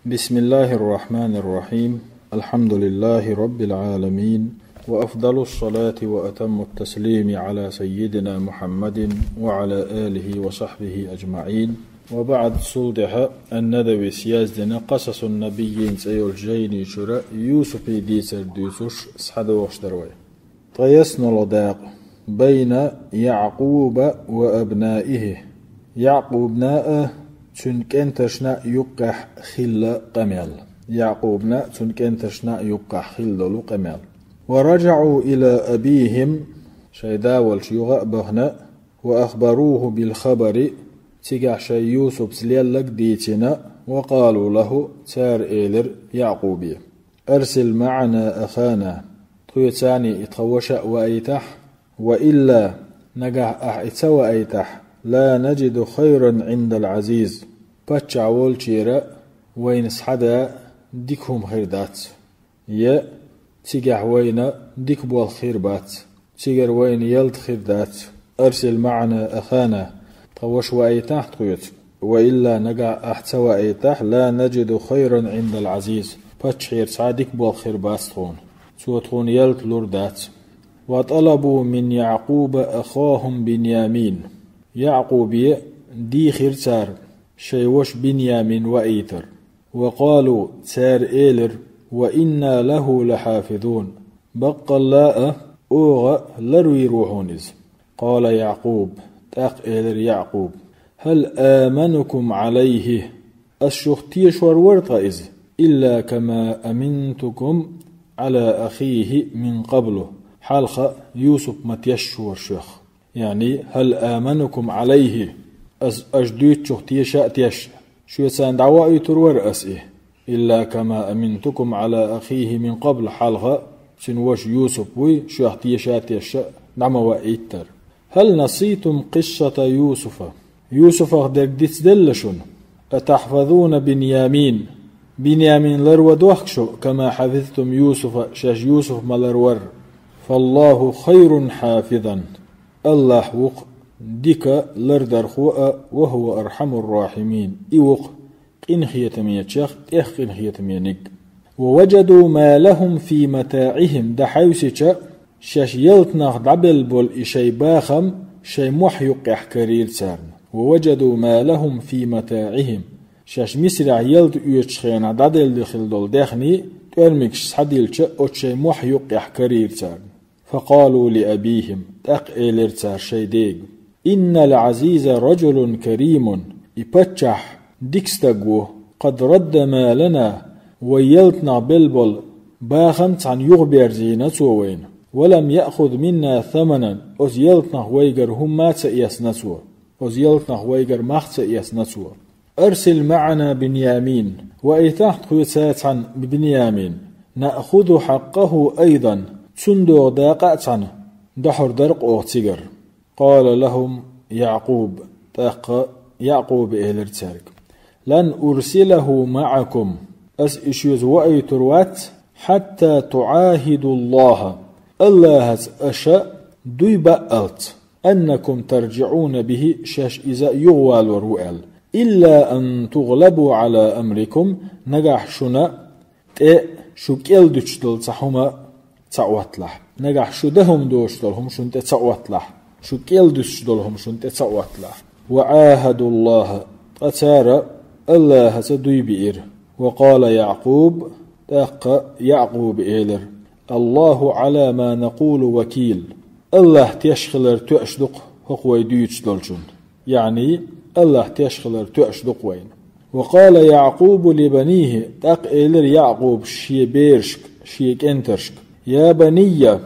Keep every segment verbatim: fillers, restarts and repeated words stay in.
بسم الله الرحمن الرحيم. الحمد لله رب العالمين. وأفضل الصلاة وأتم التسليم على سيدنا محمد وعلى آله وصحبه أجمعين. وبعد، цул тӀехьа Ан-Надавис яздина «Къасасун-набиййин» цӀе йолчу жайни чуьра Юсупе дийцар дуьйцуш схьадогӀуш дара вай. Ткъа ясналгӀа дакъа: «Байна Якъуба ва абнаихи». Якъубна а, цуьнан кӀенташна а юккъехь хилла къамел. Якъубна а, цуьнан кӀенташна а юккъехь хилла долу къамел. «Ва раджаӀу ила абихим», шайн да волчу юха а бахана, «ва ахбаруху бил хабари», цигахь шайн Юсупца лелларг дийцина, «ва къалу лаху», цара элира Якъубе: «Арсил маӀана ахана», тхоьца и тхан ваша а ваийтахь, «ва илла», нагахь ахь и ца ваийтахь, «ла наджиду хайран Ӏиндал Ӏазиз», паччахь волчуьра вайна схьадан дика хӀума хир дац, я цигахь вайна дика болх хир бац, цигара вайна ялта хир дац. «Арсил маӀана ахана», тхан ваша ваийтахь тхоьца, «ва илла», нагахь ахь ца ваийтахь, «ла наджиду хайран Ӏиндал Ӏазиз», паччахьера схьа дика болх хир бац тхуна, цо тхуна ялта лур дац. «Ва талабу мин Якъуба ахахум Биньямин». Якъубе дийхира цара шайн ваша Биньямин ваийтар. «Ва къалу», цара элира: «Ва инна лаху лахьафизун». Баккъалла а, оха ларвийр ву хьуна иза. «Къала Якъуб», тӀаккха элира Якъуб: «Хьал аманукум Ӏалайхи». Ас шух тешор вара ткъа иза, «илла кама аминтукум Ӏала ахихи мин къаблу», хьалха Юсуп ма тешшора шух. Яъни, «хьал аманукум Ӏалайхи», ас аша дуьйцучух теша а тешна, шуьца дӀавоуьйтур вара ас и. «Илла кама аминтукум Ӏала ахихи мин къабл», хьалха цуьнан ваша Юсуп вуй, шух теша а тешна, дӀа ма ваийтара. «Хьал наситум къиссата Юсуфа». Юсуфах дерг дицделла шуна? «Атахьфазуна Биньямин». Биньямин ларван дохку шу, «кама хьафизтум Юсуфа», шаьш Юсуф ма ларвара? «Фаллаху хайрун хьафизан». Аллахь ву-кх дика лардархо а, «ва хьува архьамур рахьимин». И ву-кх къинхетамечех тӀех къинхетамениг. «Ва ваджаду ма лахум фи матаӀихим», дӀахьаьвсича, шаьш ялтанах дӀабелла болу и шайн бахам шайн мохь юккъехь карийра царна. «Ва ваджаду ма лахум фи матаӀихим». Шаьш Мисрехь ялта оьцучу хенахь дӀаделла хилла долу даьхний, тӀоьрмигаш схьадиллича, оцу шайн мохь юккъехь карийра царна. «Факъалу ли абихим», тӀаккха элира цара шайн дега: «Иннал Ӏазиза раджулун каримун», и паччахь дика стаг ву, «къад радда ма лана», вай ялтанах белла болу бахам цхьаьна юхаберзийна цо вайна, «ва лам яъхуз минна саманан», оцу ялтанах вайгара хӀумма а ца эцна цо, оцу ялтанах вайгара мах а ца эцна цо. «Арсил маӀана Биньямин», ваийтахь тхоьца цхьаьна Биньямин, «наъхузу хьакъаху айдан», цуьнан догӀу дакъа а цхьаьна дохьур дара-кх оха цигара. «Къала лахум Якъуб», тӀаккха Якъуба элира цаьрга: «Лан урсилаху маӀакум», ас и шуьца ваийтур вац, «хьатта туӀахидуллаха», Аллахьаца аша дуй бааллалц, «аннакум тарджиӀуна бихи», шаьш иза юхавалор ву аьлла, «илла ан тугълабу Ӏала амрикум», нагахь шуна тӀе шу кӀел дуьтуш долу цхьа хӀума ца Ӏотталахь. Нагахь шу дан хӀума доцуш долу хӀума шуна тӀе ца Ӏотталахь. Шу кӀел дуьтуш долу хӀума шуна тӀе ца Ӏотталахь. «Ва Ӏахадуллаха», ткъа цара Аллахьаца дуй биира. «Ва къала Якъуб», тӀаккха Якъуба элира: «Аллаху Ӏала ма накъулу вакил». Аллахь теш хилар тоьаш ду-кх хӀокху вай дуьйцуш долчун. Яъни, Аллахь теш хилар тоьаш ду-кх вайна. «Ва къала Якъубу ли банихи», тӀаккха элира Якъуба шен берашка, шен кӀентаршка: «Я банийя,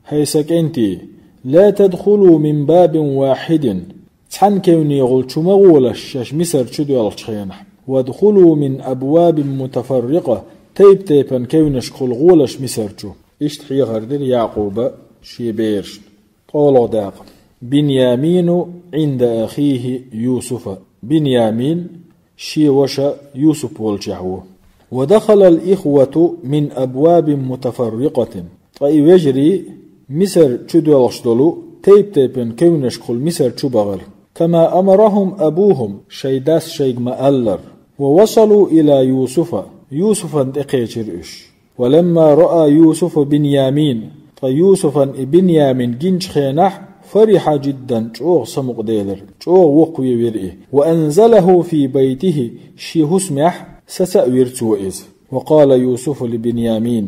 хӀай сан кӀентий, ла тадхулу мин бабин вахьидин», цхьана кевнехула чу ма гӀолаш шаьш Мисар чу доьлхучу хенахь, «вадхулу мин абвабин мутафаррикъа», тайп-тайпана кевнашкахула гӀолаш Мисар чу. Иштта хьехар дира Якъуба шен берашна. ТкъолгӀа дакъа: «Биньямину Ӏинда ахихи Юсуфа». Биньямин шен ваша Юсуп волчехь ву. «Ва дахалал ихвату мин абвабин мутафаррикъатин». Ткъа и вежарий Мисар чу доьлхуш долу тайп-тайпана кевнашкахула Мисар чу бахара. «Кама амарахум абухум», шайн дас шайга ма-аллара. ووصلوا إلى يوسف, Юсуфан тӀекхечира уьш. ولما رأى يوسف بنيامين, ткъа Юсуфан и Бинъямин гинчу хенахь, فرح جدا, чӀогӀа самукъаделира, чӀогӀа воккхавевира и. وأنزله في بيته, шен хӀусамехь саца а вира цо иза. وقال يوسف لبنيامين,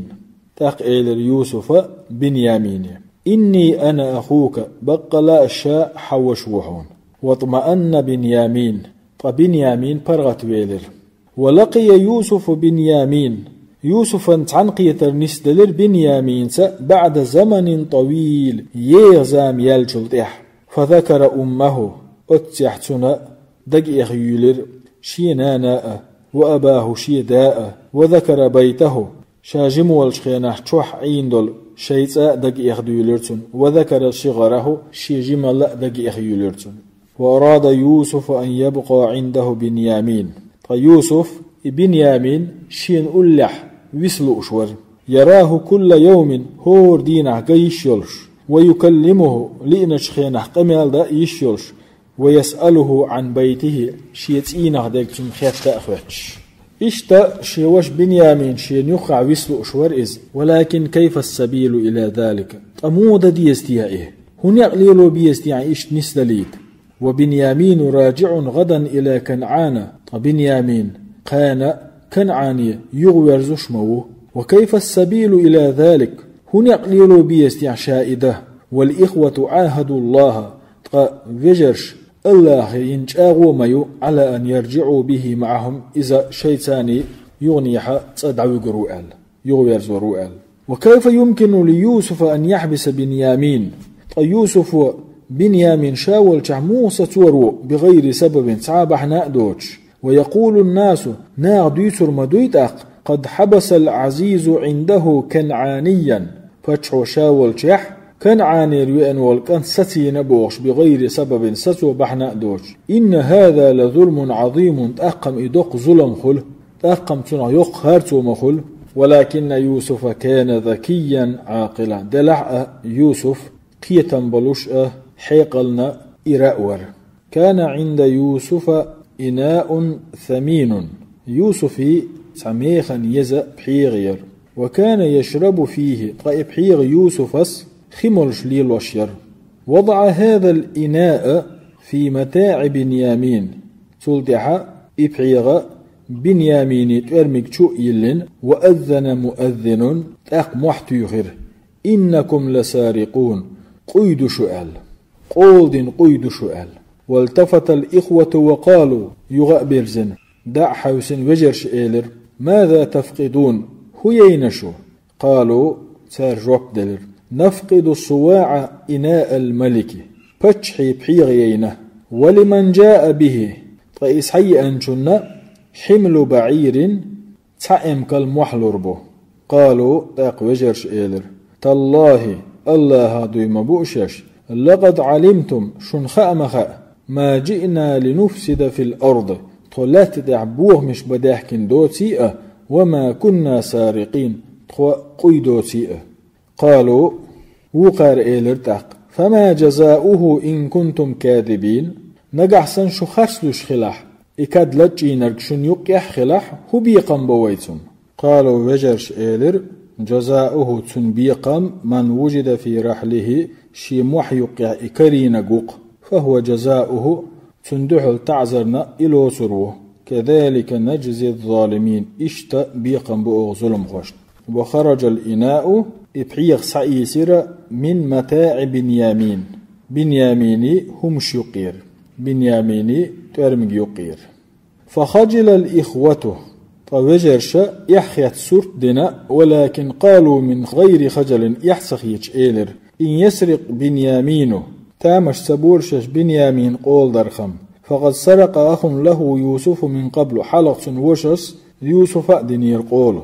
тӀаккха элира Юсуфа Бинъямине: إني أنا أخوك, баккъала а ша хьан ваша ву хьуна. واطمأن بنيامين, ткъа Бинъямин паргӀатвелира. ولقي يوسف بنيامين, Юсуфан цхьаьнакхетар нисделира Бинъяминца بعد زمن طويل, еха зама яьллачул тӀаьхьа. فذكر أمه, оццехь цунна дагахьа юьйлира шен нана а, وأباه, шен да а, وذكر بيته, ша жима волчу хенахь чохь Ӏийна долу шайн цӀа а дагахьа дуьйлира цунна, وذكر صغره, шен жималла а дагахьа юьйлира цунна. وأراد يوسف أن يبقى عنده بنيامين. Ткъа Юсуф и Бинъямин шена уллехь виса лууш вара. يراه كل يوم, хӀора дийнахь ган йиш йолуш, ويكلمه, лиъначу хенахь къамел дан а йиш йолуш, ويسأله عن بيته, шен цӀийнах дерг цунна хетта а хоьттуш. Иштта шен ваша Бинъямин шена юххехь виса лууш вара иза, ولكن كيف السبيل إلى ذلك؟ Ткъа муха дан деза те и? ХӀун некъ лело беза те иштта нисдалийта? وبنيامين راجع غدا إلى كنعان, ткъа Бинъямин кхана КанӀане юхаверзуш ма ву. وكيف السبيل إلى ذلك؟ ХӀун некъ лело беза те ша и дан? والإخوة عاهدوا الله, ткъа вежарша АллахӀе йина чӀагӀо ма ю, على أن يرجعوا به معهم, иза шайца юханехьа цӀа дӀавуьгур ву аьлла, юхаверзор ву аьлла. وكيف يمكن ليوسف أن يحبس بنيامين؟ Ткъа Юсуфо Бинъямин ша волчохь муха сацор ву, بغير سبب, цхьа а бахьана а доцуш? ويقول الناس, наха дуьйцур ма дуй тӀаккха: قد حبس العزيز عنده كنعانيا, паччахьо ша волчохь КанӀанера веана волу кӀант сацийна бохуш, بغير سبب, сацо бахьана а доцуш. إن هذا لظلم عظيم, тӀаккха-м и доккха зулам хуьлу, тӀаккха-м цунах йоккха харцо ма хуьлу. ولكن يوسف كان ذكيا عاقلا. Делахь а Юсуф кхетам болуш а, хьекъална ира а вара. كان عند يوسف إناء ثمين. Юсуфан цхьа механа еза пхьегӀа яра. وكان يشرب فيه, ткъа и пхьегӀа Юсуфас хи молуш лелош яра. وضع هذا الإناء في متاع بنيامين. Цул тӀаьхьа и пхьегӀа Бинъяминан тӀоьрмиг чу а йиллина, وأذن مؤذن, тӀаккха мохь туьйхира: إنكم لسارقون, къуй ду шу аьлла. Къола дина къуй ду шу аьлла. والتفت الإخوة وقالوا, юха а бирзина, дӀа а хьаьвсина, вежарша элира: ماذا تفقدون؟ ХӀун яйна шу? قالوا, цара жоп делира: نفقد صواع إناء الملك, паччахьан пхьегӀа яйна. ولمن جاء به, ткъа и схьаеанчунна, حمل بعير, цхьа эмкал мохь лур бу. قالوا, тӀаккха вежарша элира: تالله, АллахӀах дуй ма бу шаьш, لقد علمتم, шуна хаа ма хаьа, ما جئنا لنفسد في الأرض, тхо лаьтта тӀехь бохамаш бан даьхкина доций а, وما كنا سارقين, тхо къуй доций а. قالوا, вукхара элира тӀаккха: فما جزاؤه إن كنتم كاذبين؟ Нагахь санна шу харц луьйш хилахь, и кад лачкъийнарг шуна юккъехь а хилахь, хӀун бекхам бо вай цунна? قالوا, вежарша элира: جزاؤه, цуьнан бекхам, من وجد في رحله, шен мохь юккъехь и карийнарг ву-кх, فهو جزاؤه, цунна дуьхьал таӀзарна и лоцур ву. كذلك نجزي الظالمين, иштта бекхам бу оха зуламхошна. وخرج الإناء, и пхьегӀа схьаийсира, من متاع بنيامين, Бинъяминан хӀумаш юккъера, Бинъяминан тӀоьрмиг юккъера. فخجل الإخوة, ткъа вежарша эхь хетта сурт дина, ولكن قالوا من غير خجل, эхь ца хеташ элира: إن يسرق بنيامين, тамаш ца бора шаьш Бинъямин къола дархам, فقد سرق أخ له يوسف من قبل, хьалха цуьнан вашас Юсуфа а динера къола.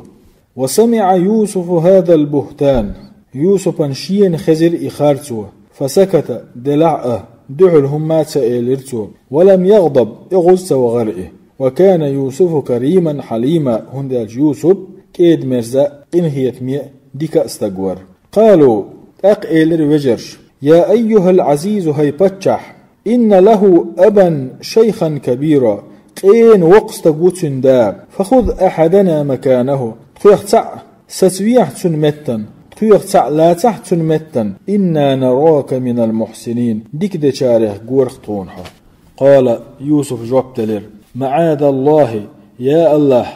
وسمع يوسف هذا البهتان, Юсупана шена хезира и харцо, فسكت, делахь а, дуьхьал хӀумма а ца элира цо, ولم يغضب, оьгӀаз ца вахара и. وكان يوسف كريما حليما, хӀунда аьлча Юсуп кӀеда-мерза, къинхетаме, дика а стаг вара. قالوا, тӀаккха элира вежарша: يا أيها العزيز, хӀай паччахь, إن له أبا شيخا كبيرا, Къена воккха стаг ву цуьнан да. فخذ أحدنا مكانه. Тхоьх цхьаъ сацавехьа цуьнан меттана. Тхоьх цхьаъ лацахьа цуьнан меттана. إنا نراك من المحسنين. Дика дечарех гора-кх тхуна хьо. قال, Юсуфа жоп делира: معاذ الله, я АллахӀ,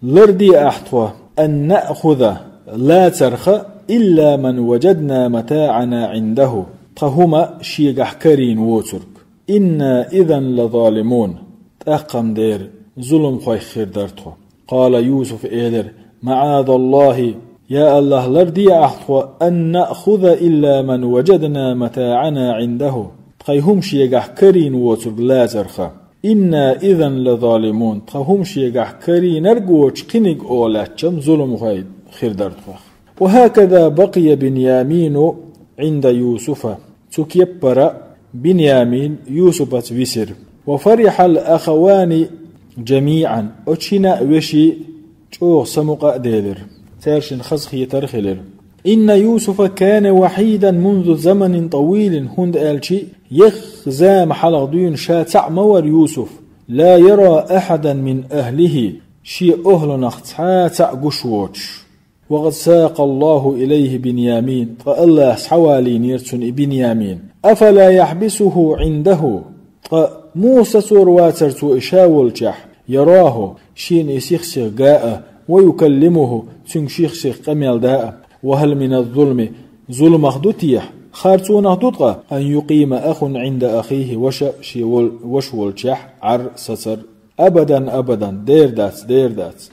ларде ахь тхо, أن نأخذ, лацарха, إلا من وجدنا متاعنا عنده, тхан хӀума шегахь карийна воцург. إنا إذا لظالمون, тӀаккха-м дера зуламхой хир дара тхо. قال, Юсуфа элира: معاذ الله, я АллахӀ, ларде ахь тхо, أن نأخذ إلا من وجدنا متاعنا عنده, тхайн хӀума шегахь карийна воцург лацарха. إنا إذا لظالمون, тхан хӀума шегахь карийнарг воцуш кхиниг оха лаьттача-м зуламхой хир дара тхох. وهكذا بقي بنيامين عند يوسف. Цу кеппара Биньямин Юсупаца висира. وفرح الأخوان جميعا. Оцу шина а вешин чӀогӀа самукъа а делира. Цаьршинна хазахетар а хилира. إن يوسف كان وحيدا منذ زمن طويل, хӀунда аьлча ехха зама хьалха дуьйна ша цхьаъ ма вара Юсуф. لا يرى أحدا من أهله, шен охӀланах цхьа а цхьаъ гуш воцуш. وقد ساق الله إليه بنيامين, ткъа АллахӀа схьавалийнера цунна и Биньямин. أفلا يحبسه عنده, ткъа муха сацор вацара цо и ша волчохь, يراه, шена и сих-сиха га а, ويكلمه, цуьнга ших-сиха къамел дан а. وهل من الظلم, зуламах ду техьа, харцонах ду ткъа, أن يقيم أخ عند أخيه, ваша шен вол-, ваша волчохь Ӏар сацар? أبدا, أبدا, дера дац, дера дац.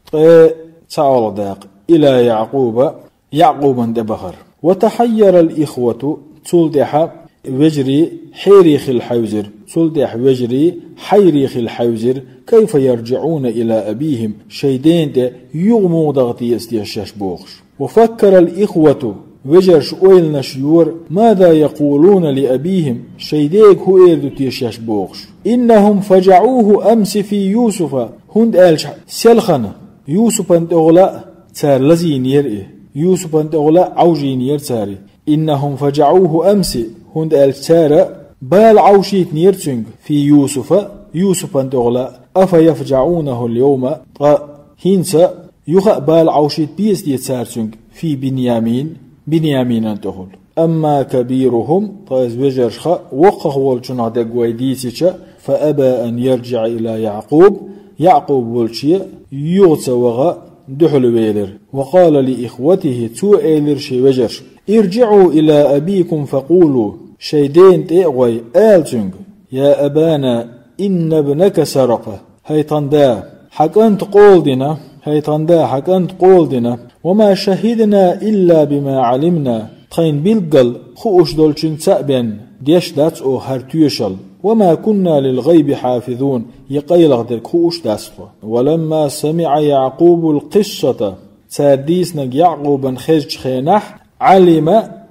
Ткъе цхьа олу дакъа, إلى يعقوب, Якъубан тӀе бахара. وتحير الإخوة, цул тӀаьхьа вежарий хьере хила хьаьвзира, цул тӀаьхьа вежарий хьайре хила хьаьвзира, كيف يرجعون إلى أبيهم, шайн дена тӀе юха муха даха деза те шаьш бохуш. وفكر الإخوة, вежарша ойланаш йора, ماذا يقولون لأبيهم, шайн дега хӀун эр ду те шаьш бохуш. إنهم فجعوه أمس في يوسف, хӀунда аьлча селхана Юсупан тӀехула а цара лазийнера и, Юсупан тӀехула а Ӏовжийнера цара и. إنهم فجعوه أمس, хӀунда аьлча цара бала Ӏовшийтинера цуьнга, في يوسف, Юсупан тӀехула а. أفيفجعونه اليوم, ткъа хӀинца юха а бала Ӏовшийта беза те цара цуьнга, في بنيامين, Биньяминан тӀехула. أما كبيرهم, ткъа иза вежаршха воккхах волчунах дерг вай дийцича, فأبى أن يرجع إلى يعقوب, Якъуб волче юха ца ваха дуьхьал велира. وقال لإخوته, цо элира шен вежаршка: ارجعوا إلى أبيكم فقولوا, шайн дена тӀе а гӀой, ала цуьнга: يا أبانا إن ابنك سرق, хӀай тхан да, хьан кӀанта къола дина, хӀай тхан да, хьан кӀанта къола дина, وما شهدنا إلا بما علمنا, тхайна билггал хууш долчуьнца а бен деш дац оха хӀара тоьшалла, وما كنا للغيب حافظين, я къайлаха дерг хууш дац тхо. ولما سمع يعقوب القصة, цара дийцинарг Якъубан хезачу хенахь, علم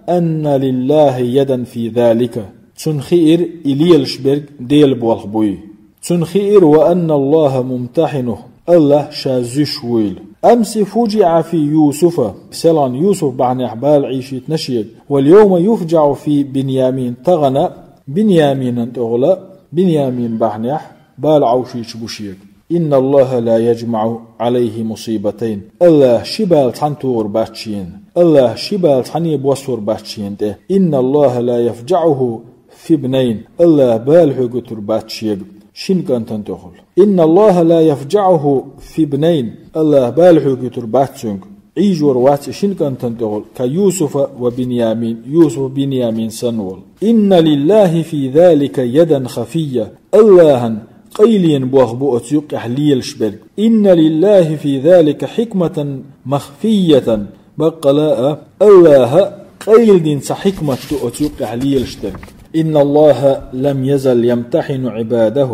أن لله يدا في ذلك, цунна хиира и лелаш берг Делан болх буй. Цунна хиира, وأن الله ممتحنه, АллахӀ ша зуьйш вуйла. أمس فجع في يوسف, селхана Юсуп бахьанехь бала Ӏийшийтина шега, واليوم يفجع في بنيامين, тахана Биньяминан тӀехула, Биньямин бахьанехь бала Ӏовшуьйтуш бу шега. إن الله لا يجمع عليه مصيبتين, АллахӀа ши бала цхьаьна тухур бац шена, АллахӀа ши бала цхьаьна боссор бац шена тӀе. إن الله لا يفجعه في ابنين, АллахӀа бала хьоьгуьйтур бац шега шина кӀантана тӀехула. إن الله لا يفجعه في ابنين, АллахӀа бала хьоьгуьйтур бац цуьнга, Ӏийжор вац и шина кӀантана тӀехула, كيوسف وبنيامين, Юсуп Биньямин санна волу. إن لله في ذلك يدا خفية, АллахӀан къайленан болх бу оцу юккъехь лелаш берг. إن لله في ذلك حكمة مخفية, баккъала а, АллахӀа къайладина цхьа хьикмат ду оцу юккъехь лелаш дерг. إن الله لم يزل يمتحن عباده,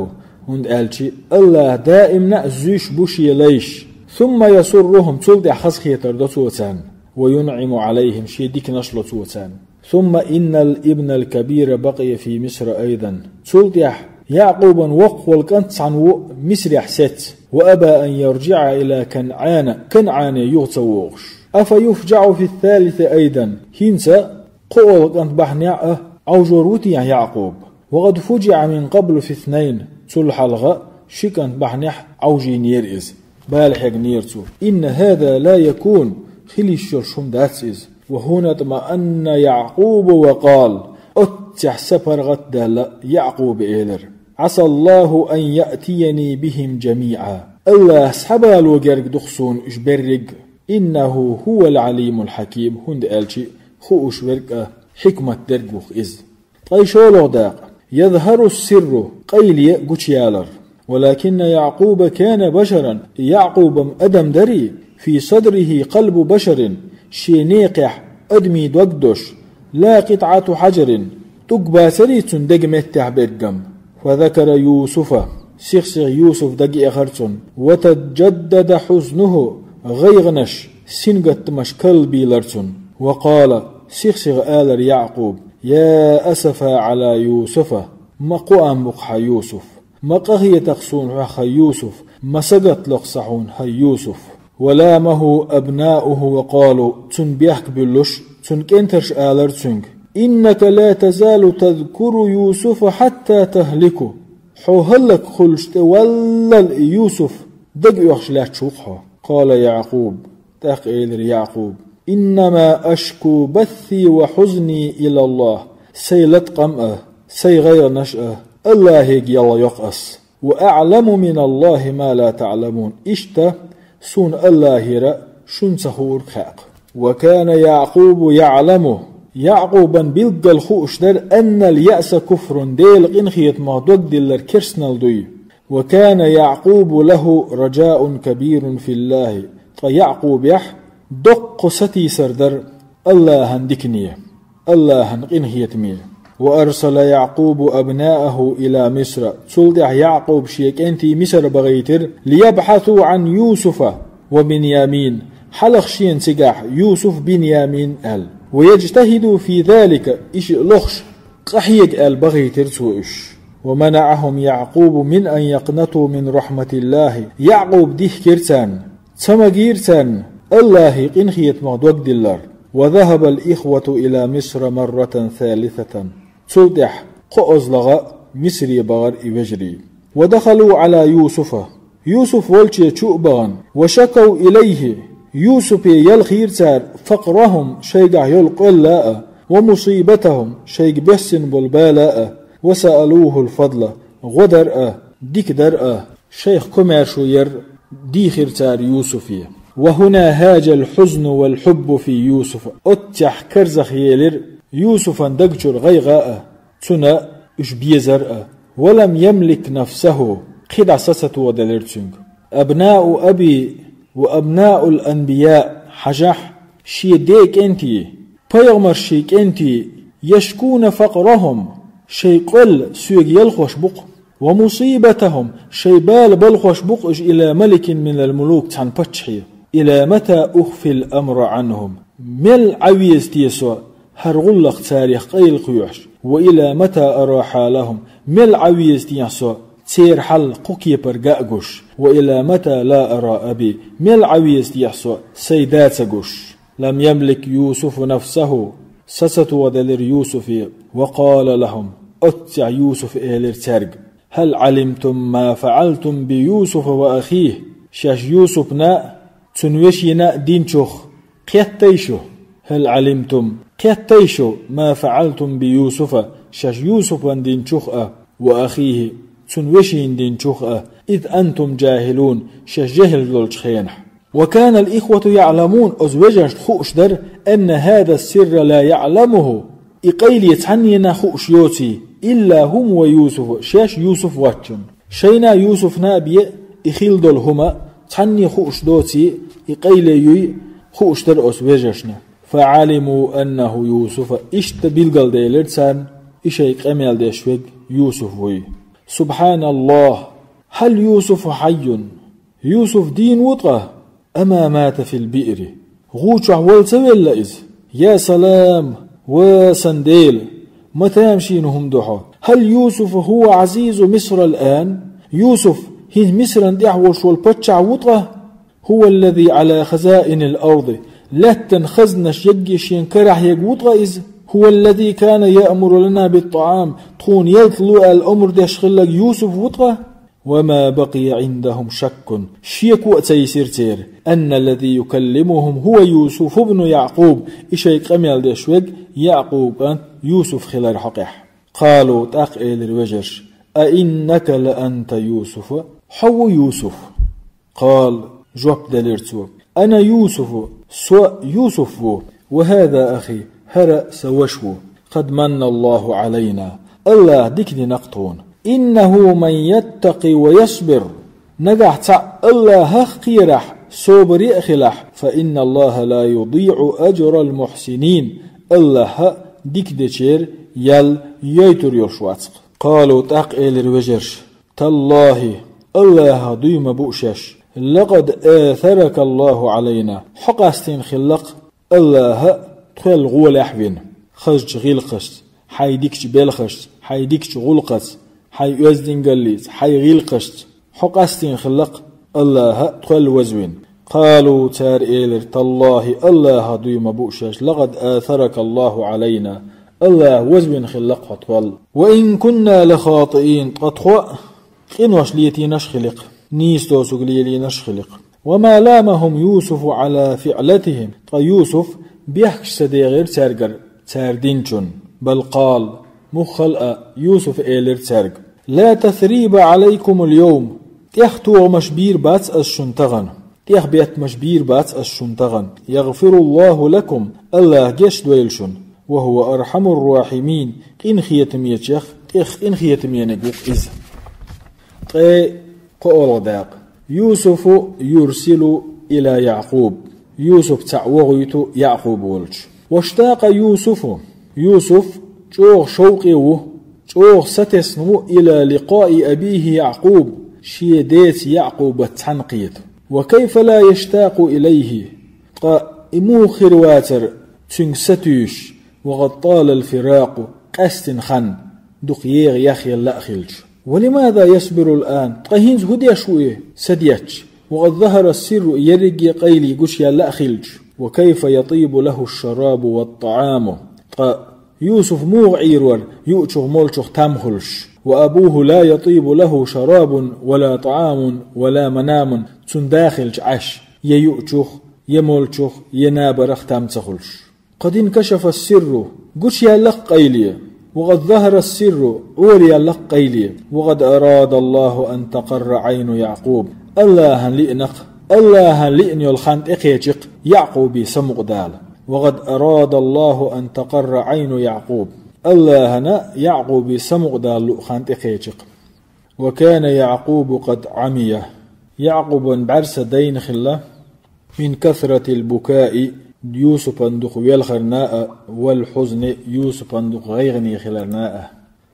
хӀунда аьлча АллахӀа даимна а зуьйш бу шен лайш. ثم يسرهم, цул тӀаьхьа хазахетар до цо царна, وينعم عليهم, шен диканаш ло цо царна. ثم إن الابن الكبير بقي في مصر أيضا. Цул тӀаьхьа Якъубан воккхах волу кӀант цхьаьна ву Мисрехь сецна, وأبى أن يرجع إلى كنعان, КанӀане юха ца вогӀуш. أفيفجع في الثالث أيضا, хӀинца кхоалгӀа кӀант бахьанехь а Ӏовжор ву техьа Якъуб? وقد فجع من قبل في اثنين, цул хьалха Ши кӀант бахьанехь Ӏовжийнера иза. Бала хьегнера цо. إن هذا لا يكون, хила йиш йолуш хӀума дац иза. وهنا اطمأن يعقوب وقال, оццехь са паргӀат а даьлла, Якъуба элира: عسى الله أن يأتيني بهم جميعا. АллахӀа схьабало герга ду-кх суна уьш берриг а. إنه هو العليم الحكيم, хӀунда аьлча хууш верг а, хьикмат дерг а ву-кх иза. Ткъа и шолгӀа дакъа: يظهر السر, къайле гучуялар. ولكن يعقوب كان بشرا, Якъуб-м адам дарий, في صدره قلب بشر, шен некхехь адамийн дог долуш, لا قطعة حجر, тӀулг бацарий цуьнан деган меттехь берг-м. فذكر يوسف, сих-сиха Юсуф дага эхира цунна. وتجدد حزنه, гӀайгӀанаш сингаттамаш карлабийлира цунна. وقال, сих-сиха элира Якъуба: يا أسفا على يوسف, ма кхоам бу-кх хьан Юсуф, ма къахета-кх суна хьох хьан Юсуф, ма сагатдало-кх сан хьуна хьан Юсуф. ولامه أبناؤه وقالوا, цунна бехк буьллуш, цуьнан кӀентарша элира цуьнга: إنك لا تزال تذكر يوسف حتى تهلك. Хьо хӀаллакьхуьлуш тӀе валлал и Юсуф дага оьхуш лаьтташ ву-кх хьо. قال يعقوب, тӀаккха элира Якъуба: إنما أشكو بثي وحزني إلى الله. Сайн латкъам а, сайн гӀайгӀанаш а АллахӀе ялла йо-кх ас. وأعلم من الله ما لا تعلمون. Иштта суна АллахӀера шуна ца хуург хаьа-кх. وكان يعقوب يعلم, Якъубан билггал хууш дара, أن اليأس كفر, Делан къинхетамах дог диллар керстанал дуй. وكان يعقوب له رجاء كبير في الله. Ткъа Якъубехь доккха сатийсар дара АллахӀан дикане, АллахӀан къинхетаме. وأرسل يعقوب أبناءه إلى مصر. Цул тӀаьхьа Якъуба шен кӀентий Мисар бахийтира, ليبحثوا عن يوسف وبنيامين. Хьалха шена цигахь Юсуф, Биньямин аьлла. ويجتهدوا في ذلك. И шиъ лохуш, къахьега аьлла бахийтира цо уьш. ومنعهم يعقوب من أن يقنطوا من رحمة الله. Якъуба дихкира царна, ца магийра царна АллахӀан къинхетамах дог диллар. وذهب الإخوة إلى مصر مرة ثالثة. Цул тӀаьхьа кхоазлагӀа Мисаре бахара и вежарий. ودخلوا على يوسف. Юсуф волче чу а бахана. وشكوا إليه. Юсупе ялхийра цара فقرهم, шайгахь йолу къоьлла а, ومصيبتهم, шайга боьссина болу бала а, وسألوه الفضل, гӀо дар а, дика дар а, шайх комаьршо яр дийхира цара Юсуфе. وهنا هاج الحزن والحب في يوسف. Оццехь карзахъелира Юсуфан даг чуьра гӀайгӀа а, цунна уьш безар а. ولم يملك نفسه, кхидӀа са ца тоделира цуьнга. أبناء أبي وأبناء الأنبياء, хьажахь, шен ден кӀентий, пайхамаршийн кӀентий, يشكون فقرهم, шайн къоьлла соьга ялхош бу-кх, ومصيبتهم, шайн бала балхош бу-кх уьш إلى ملك من الملوك, цхьана паччахье. إلى متى أخفي الأمر عنهم, мел Ӏан веза те со хӀара гӀуллакх царех къайлакхоьхьуш, وإلى متى أرى حالهم, мел Ӏан веза техьа со церан хьал кху кепара га а гуш, وإلى متى لا أرى أبي, мел Ӏан веза техьа со сайн да ца гуш. لم يملك يوسف نفسه, са ца тоделира Юсуфе. وقال لهم, оццехь Юсуфа элира цаьрга: هل علمتم ما فعلتم بيوسف وأخيه؟ Шаьш Юсупна а, цуьнан вешина а динчух кхеттай шу? هل علمتم, кхеттай шу, ما فعلتم بيوسف, шаьш Юсупан динчух а, وأخيه, цуьнан вешина динчух а, إذ أنتم جاهلون, шаьш жехӀил долчу хенахь? وكان الإخوة يعلمون, оцу вежаршна хууш дара, أن هذا السر لا يعلمه, и къайле цхьаннена хууш йоций, إلا هم ويوسف, шаьш Юсуф воцчунна. Шайна а, Юсуфна а бен и хилла долу хӀума цхьанне хууш доций, и къайле юй хууш дара оцу вежаршна. فعلموا أنه يوسف, иштта билгалделира царна, и шайн къамел деш верг Юсуф вуй. سبحان الله, هل يوسف حي؟ Юсуф дийна ву ткъа? أما مات في البئر, гӀу чохь вала ца велла иза? Я салам! Ва сан Дела! Ма тамашийна хӀума ду хьо. هل يوسف هو عزيز مصر الآن؟ Юсуф хӀинца Мисран тӀехь волуш волу паччахь ву ткъа? هو الذي على خزائن الأرض, лаьттан хазнаш егге шен карахь ерг ву ткъа иза? هو الذي كان يأمر لنا بالطعام, тхуна ялта ло аьлла омра деш хилларг Юсуф ву ткъа? وما بقي عندهم شك, шеко а ца йисира церан, أن الذي يكلمهم هو يوسف بن يعقوب, и шайга къамел деш верг Якъубан кӀант Юсуф хилар хьокъехь. قالوا, тӀаккха элира вежарша: أئنك لأنت يوسف, хьо ву Юсуф? قال, жоп делира цо: أنا يوسف, со Юсуф ву, وهذا أخي, хӀара сан ваша ву. قد من الله علينا, АллахӀа дика дина-кх тхуна. إنه من يتق ويصبر, нагахь цхьаъ АллахӀах кхерахь, собаре а хилахь, فإن الله لا يضيع أجر المحسنين, АллахӀа дика дечеран ял йойтур йолуш вац-кх. قالوا, тӀаккха элира вежарша: تالله, АллахӀах дуй ма бу шаьш, لقد آثرك الله علينا, хьо къастийна хилла-кх АллахӀа тхол гӀолехь вина, хазачу гӀиллакхашца, хьайн дикачу белхашца, хьайн дикачу гӀуллакхаца, хьайн оьздангаллица, хьайн гӀиллакхашца, хьо къастийна хилла-кх АллахӀа тхол вазвина. قالوا, цара элира: تالله, АллахӀах дуй ма бу шаьш, لقد آثرك الله علينا, АллахӀа вазвина хилла-кх хьо тхол. وإن كنا لخاطئين, ткъа тхо а къинош летийнарш хили-кх, нийса доцург лелийнарш хили-кх. وما لامهم يوسف على فعلتهم, ткъа Юсуф бехкаш ца дехира цаьргара, цара динчунна. بل قال, муххал а, Юсуфа элира цаьрга: لا تثريب عليكم اليوم, тӀех тохамаш бийр бац ас шуна тахана, тӀех беттамаш бийр бац ас шуна тахана. يغفر الله لكم, АллахӀа гечдойла шуна. وهو أرحم الراحمين, къинхетамечех тӀех къинхетамениг ву-кх иза. Ткъе кхоалгӀа дакъа. يوسف يرسل إلى يعقوب, Юсуф цхьаъ вохуьйту Якъуб волчу. واشتاق يوسف, Юсуф чӀогӀа шовкъе ву, чӀогӀа сатесна ву إلى لقاء أبيه يعقوب, шен деца Якъубаца цхьаьна кхета. وكيف لا يشتاق إليه, ткъа и муха хир вацара цуьнга сатуьйсуш, وقد طال الفراق, къаьстина хан дукха еха яхъелла а хилча. ولماذا يصبر الآن, ткъа хӀинца хӀун деш ву и садетташ? وقد ظهر السر, ерриге къайле гучуяьлла а хилча. وكيف يطيب له الشراب والطعام, ткъа Юсуф муха Ӏийр вара юучух-молчух там хуьлуш? وأبوه لا يطيب له شراب ولا طعام ولا منام, цуьнан да хилча Ӏаш, я юучух, я молчух, я набарах там ца хуьлуш. قد انكشف السر, гучуяьлла-кх къайле. وقد ظهر السر, Ӏораяьлла-кх къайле. وقد أراد الله أن تقر عين يعقوب, АллахӀана лиъна-кх, АллахӀана лиъна йолу хан тӀекхечи-кх Якъубе самукъадала. وقد أراد الله أن تقر عين يعقوب, АллахӀана Якъубе самукъадала луъу хан тӀекхечи-кх. وكان يعقوب قد عمي, Якъубан бӀаьрса дайна хилла, من كثرة البكاء, Юсупан дукха велхарна а, والحزن, Юсупан дукха гӀайгӀане хиларна а.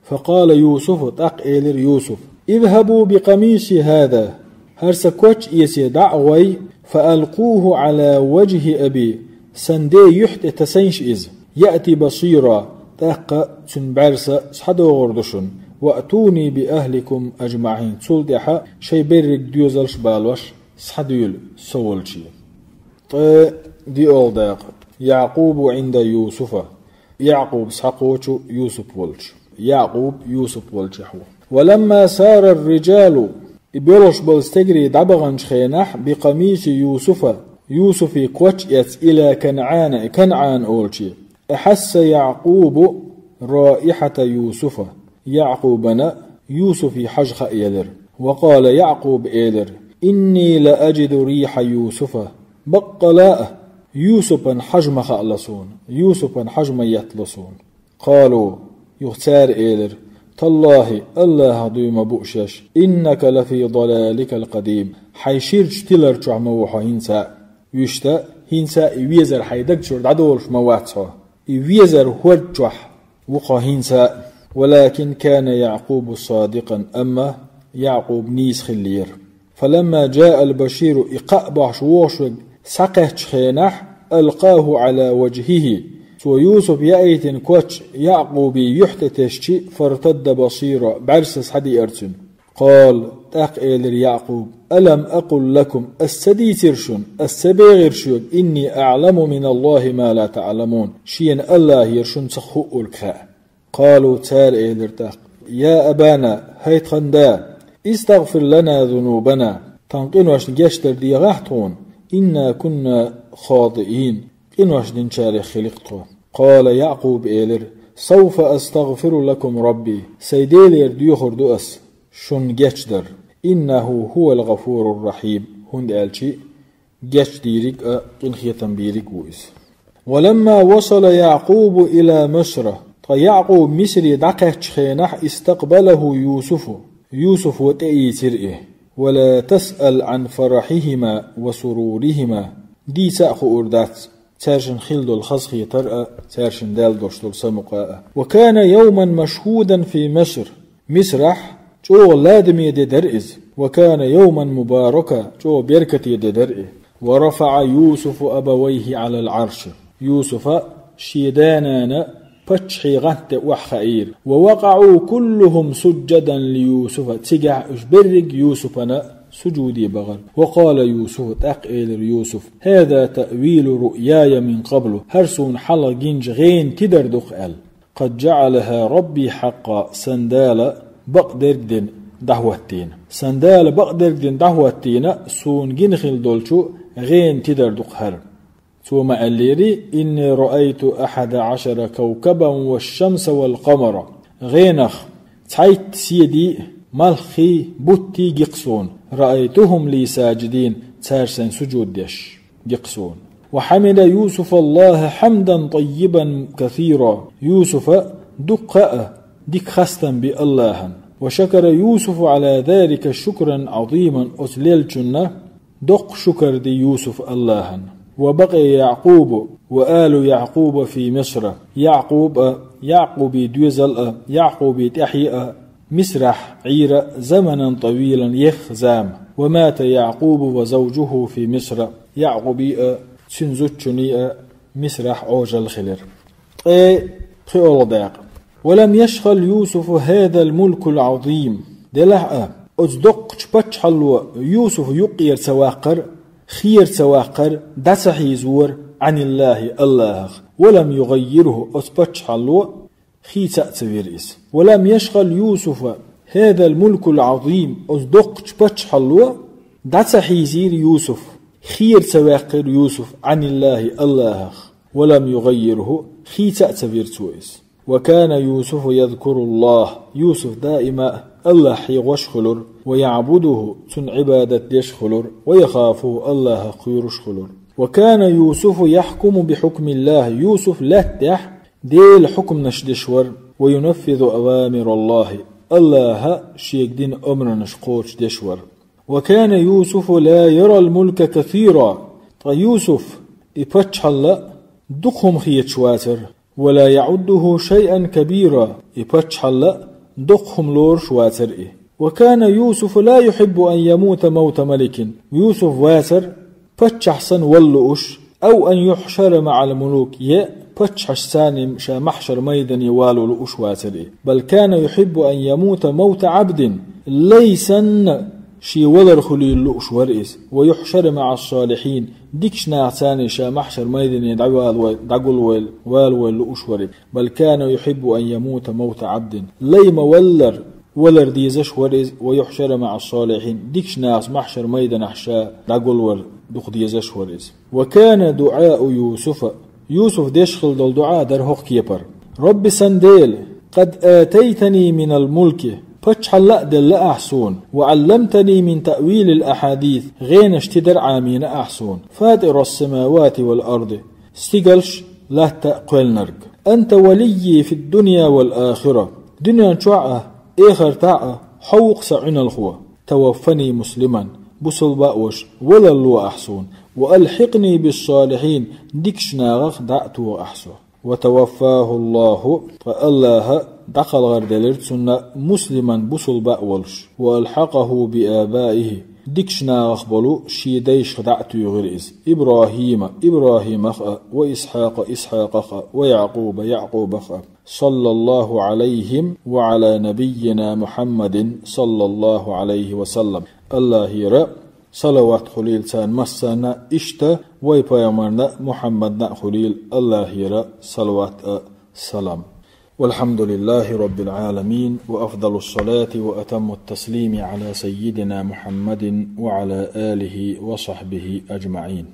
فقال يوسف, тӀаккха элира Юсуфа: اذهبوا بقميصي هذا, хӀара сан коч эций дӀа а гӀой, فألقوه على وجه أبي, сан ден юьхь тӀе тасайша иза, يأت بصيرا, тӀаккха цуьнан бӀаьрса схьадогӀур ду шуна, وأتوني بأهلكم أجمعين, цул тӀаьхьа шайн берриг доьзалш а балош схьадуьйла со волче. Ткъе диъалгӀа дакъа. يعقوب عند يوسف, Якъуб схьакхочу Юсуп волчу. Якъуб Юсуп волчохь ву. ولما سار الرجال, и боьлхуш болу стегарий дӀабаханчу хенахь, بقميص يوسف, Юсуфан коч эцна, إلى كنعان, КанӀан олуче, أحس يعقوب رائحة يوسف, Якъубана Юсуфан хьожа хаа елира. وقال, Якъуба элира: إني لأجد ريح يوسف, баккъала а Юсупан хьожа ма хаало суна, Юсупан хьожа ма еттало суна. قالوا, юха цара элира: تالله, АллахӀах дуй ма бу шаьш, إنك لفي ضلالك القديم, хьайн ширачу тилар чохь ма ву хьо хӀинца а. Вуьшта, хӀинца а и везар хьайн даг чуьра дӀадолуш ма вац хьо. И везар хӀорда чохь ву хьо хӀинца а. ولكن كان يعقوب صادقا, амма Якъуб нийса хиллера. فلما جاء البشير, и кхаъ бохьуш вогӀуш верг схьакхаьччу хенахь, ألقاه على وجهه, цо Юсупа яийтина коч Якъубан юьхь тӀе тесчи, فارتد بصيرا, бӀаьрса схьадеара цуьнан. قال, тӀаккха элира Якъуба: ألم أقل لكم, ас ца дийцира шуна, ас ца бохура шуьга, إني أعلم من الله ما لا تعلمون, шена АллахӀера шуна ца хуург хаьа? قالوا, цара элира тӀаккха: يا أبانا, хӀай тхан да, استغفر لنا ذنوبنا, тхан къиношна гечдар дегӀахьа тхуна, إنا كنا خاطئين, къинош динчарех хилира тхо. قال يعقوب, элира: سوف أستغفر لكم ربي, сай Делера доьхур ду ас шун гечдар. إنه هو الغفور الرحيم, хӀунда аьлча гечдийриг а, къинхетам бийриг а ву иза. ولما وصل يعقوب إلى مصر, ткъа Якъуб Мисре дӀакхаьчча хенахь, استقبله يوسف, Юсуфа тӀеийцира и. ولا تسأل عن فرحهما وسرورهما, дийца а хуур дац цаьршинна хилла долу хазахетар а, цаьршинна даьлла долуш долу самукъа а. وكان يوما مشهودا في مصر, Мисрахь чӀогӀа ладаме де дара иза. وكان يوما مباركا, чӀогӀа беркате де дара и. ورفع يوسف أبويه على العرش, Юсуфа шен да-нана паччахье гӀант тӀе охьахаийра. ووقعوا كلهم سجدا ليوسف, цигахь уьш берриг Юсуфана сужуде бахара. وقال يوسف, тӀаккха элира Юсуфа: هذا تأويل رؤياي من قبل, хӀара суна хьалха гинчу гӀенан тидар ду-кх аьлла. قد جعلها ربي حقا, сан Дала бакъдерг дина дӀахӀоттийна. Сан Дала бакъдерг дина дӀахӀоттийна, суна гина хилла долчу гӀенан тидар ду-кх хӀара. Цо ма аьллера: إني رأيت أحد عشر كوكبا والشمس والقمر. ГӀенах цхьайтта седи, малхий, буттий гира-кх суна. رأيتهم لي ساجدين, цара сайна сужуд деш гира-кх суна. وحمد يوسف الله حمدا طيبا كثيرا. Юсуфа дуккха а дика хастам би АллахӀан. وشكر يوسف على ذلك شكرا عظيما, оцу леллачунна доккха шукар ди Юсуфа АллахӀан. وبقي يعقوب وآل يعقوب في مصر. Якъуб а, Якъубан доьзал а, Якъубан тӀаьхье а Мисрахь Ӏийра زمنا طويلا, ехха зама. ومات يعقوب وزوجه في مصر. Якъубан а, цуьнан зудчунан а Мисрахь Ӏожалла хилира. Ткъе пхиолгӀа дакъа. ولم يشغل يوسف هذا الملك العظيم. Делахь а, оцу доккхачу паччахьалло Юсуф юккъера ца ваккхара, хера ца ваккхара, дӀа ца хьийзора, عن الله, АллахӀах. ولم يغيره, оцу паччахьалло хийца а ца вира иза. ولم يشغل يوسف هذا الملك العظيم, оцу доккхачу паччахьалло дӀа ца хьийзийра Юсуф, хера ца ваьккхира Юсуф, عن الله, АллахӀах. ولم يغيره, хийца а ца вира цо иза. وكان يوسف يذكر الله. Юсуф даима а АллахӀ хьехош а хуьлура, ويعبده, цунна Ӏибадат деш а хуьлура, ويخافه, АллахӀах кхоьруш а хуьлура. وكان يوسف يحكم بحكم الله. Юсуф лаьттахь Делан хьукманаш деш вара, وينفذ أوامر الله, АллахӀа шега дина омранаш кхочушдеш вара. وكان يوسف لا يرى الملك كثيرا. Ткъа Юсуф и паччахьалла дукха хӀума хеташ вацара. ولا يعده شيئا كبيرا. И паччахьалла доккха хӀума лоруш вацара и. وكان يوسف لا يحب أن يموت موت ملك. Юсуф вацара паччахь санна вала лууш, أو أن يحشر مع الملوك, я паччахьашца цхьаьна ша махьшар майдане вала лууш вацара и. بل كان يحب أن يموت موت عبد, лай санна шен валар хуьлийла лууш вара иза. ويحشر مع الصالحين, дикачу нахаца цхьаьна ша махьшар майдане дӀавала вай, дӀагулвайла, вала вайла лууш вара иза. بل كان يحب أن يموت موت عبد, лай ма-валлара валар дезаш вара иза, ويحشر مع الصالحين, дикачу нахаца махьшар майданахь ша дӀагулвар дукха дезаш вара иза. وكان دعاء يوسف, Юсуф деш хилла долу дуӀа дара хӀокху кепара: رب, сан Дела, قد آتيتني من الملك, паччахьалла а делла ахь суна, وعلمتني من تأويل الأحاديث, гӀенаш тидар Ӏамийна ахь суна, فاطر السماوات والأرض, стигалш а, латта а кхоьллинарг. أنت وليي في الدنيا والآخرة, дуьнен чохь а, эхартахь а хьо ву-кх сан Ӏуьналхо. توفني مسلما, бусалба а волуш, валар ло ахь суна, وألحقني بالصالحين, дикачу нахах дӀа а тоха ахь со. وتوفاه الله, ткъа АллахӀа дӀакхалхарделира цунна, مسلما, бусалба а волуш, وألحقه بآبائه, дикачу нахах болу шен дайшка дӀа а туьйхира иза, إبراهيم, ИбрахӀимах а, وإسحاق, Исхьакъах а, ويعقوب, Якъубах а, صلى الله عليهم وعلى نبينا محمد صلى الله عليه وسلم. АллахӀера салават хуьлийла царна массарна, иштта вай пайхамарна Мухьаммадна а хуьлийла АллахӀера салават а, салам. والحمد لله رب العالمين، وأفضل الصلاة وأتم التسليم على سيدنا محمد وعلى آله وصحبه أجمعين.